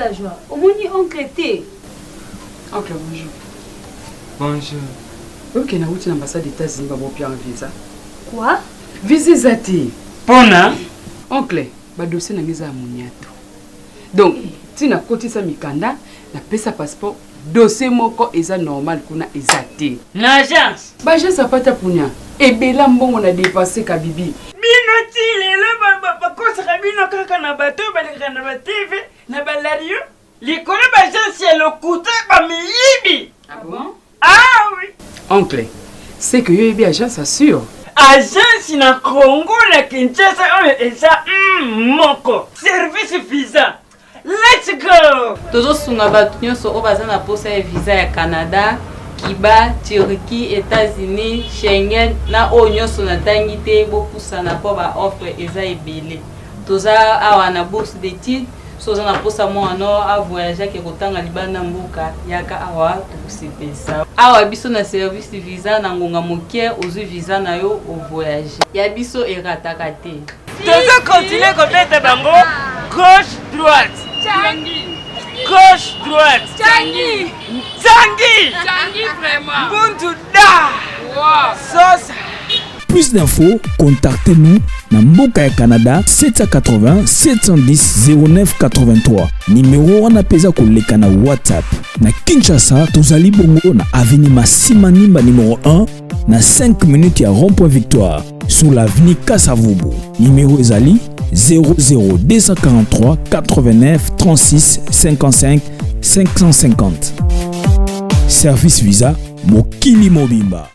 Villageois, omoni oncle te? Oncle, bonjour. Bonjour. Ok, nauti na ambassade États-Unis babopianga visa. Quoi? Visa eza te. Pona? Oncle, ba dossier na ngai eza ya moniato. Donc, ti nakotisa mikanda, napesa passeport, dossier moko eza normal kuna eza te. Na agence? Ba agence apata punya. Ebela mbongo na dépenser kabibi. Bino ti lelo bakosaka bino kaka na bato oyo balekaka na ba TV na ba radio likolo ba agence ya lokuta ba miyibi. Ah bon? Ah oui. Oncle, c'est que yo yebi agence assure. Agence na Congo na Kinshasa oyo eza moko. Service visa. Let's go! Tozosunga bato nyonso oyo baza na posa ya visa ya Canada, Cuba, Turquie, Etats-Unis, Schengen na oyo nyonso natangi te, bopusana mpo ba offre eza ebele. Toza awa na bourse d'études, so oza na posa mwana no a voyage ake kotanga libanda mboka, yaka awa tokosepelisa. Awa biso na service visa na ngonga moke ozwi visa na yo o voyage. Ya biso erataka te. Tozo continuer kobeta bango gauche droite. Changi. Gauche droite. Changi. Changi. Changi vraiment. Mbundu da. Wow. Sosa. Plus d'infos, contactez-nous na mboka ya Canada 780 710 09 83. Numéro wana peza koleka na WhatsApp. Na Kinshasa, tozali bongo na avenue Masimanimba numéro 1 na 5 minutes ya rond-point Victoire sur l'avenue Kasavubu. Numéro ezali 00 243 89 36 55 550. Service Visa, Mokili Mobimba.